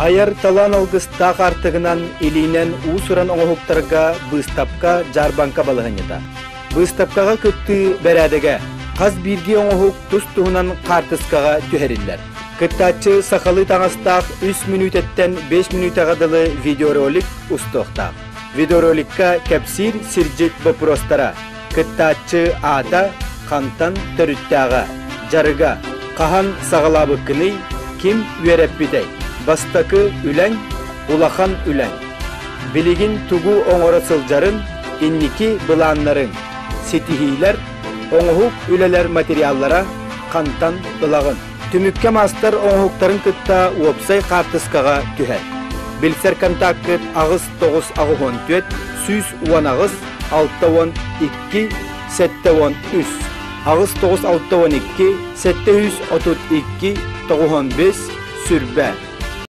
Айар талаан алгыстаах аартыгынан илиинэн уус-уран оҥоһуктарга быыстапка-дьаарбаҥка балаһыанньата. Быыстапкаҕа кыттыы бэрээдэгэ хас биирдии оҥоһук тус-туһунан хаартыскаҕа түһэриллэр. Кыттааччы сахалыы таҥастаах үс мүнүүтэттэн 5 мүнүүтэҕэ дылы видеоролик устуохтаах. Видеороликка кэпсиир сирдьит боппуруостара, кыттааччы аата, хантан төрүттээҕэ, дьарыга, хаһан саҕалаабыккыный, ким үөрэппитэй, бастакы үлэҥ, улахан үлэҥ, билигин тугу оҥоро сылдьарын, инники былааннарыҥ, ситиһиилэр, оҥоһук үлэлэр материаллара хантан ылаҕын? Түмүккэ маастар оҥоһуктарын кытта уопсай хаартыскаҕа түһэр. Билсэр контаккыт 8 9 84 118 62 73 8 9 62 732 95 сүрбэ.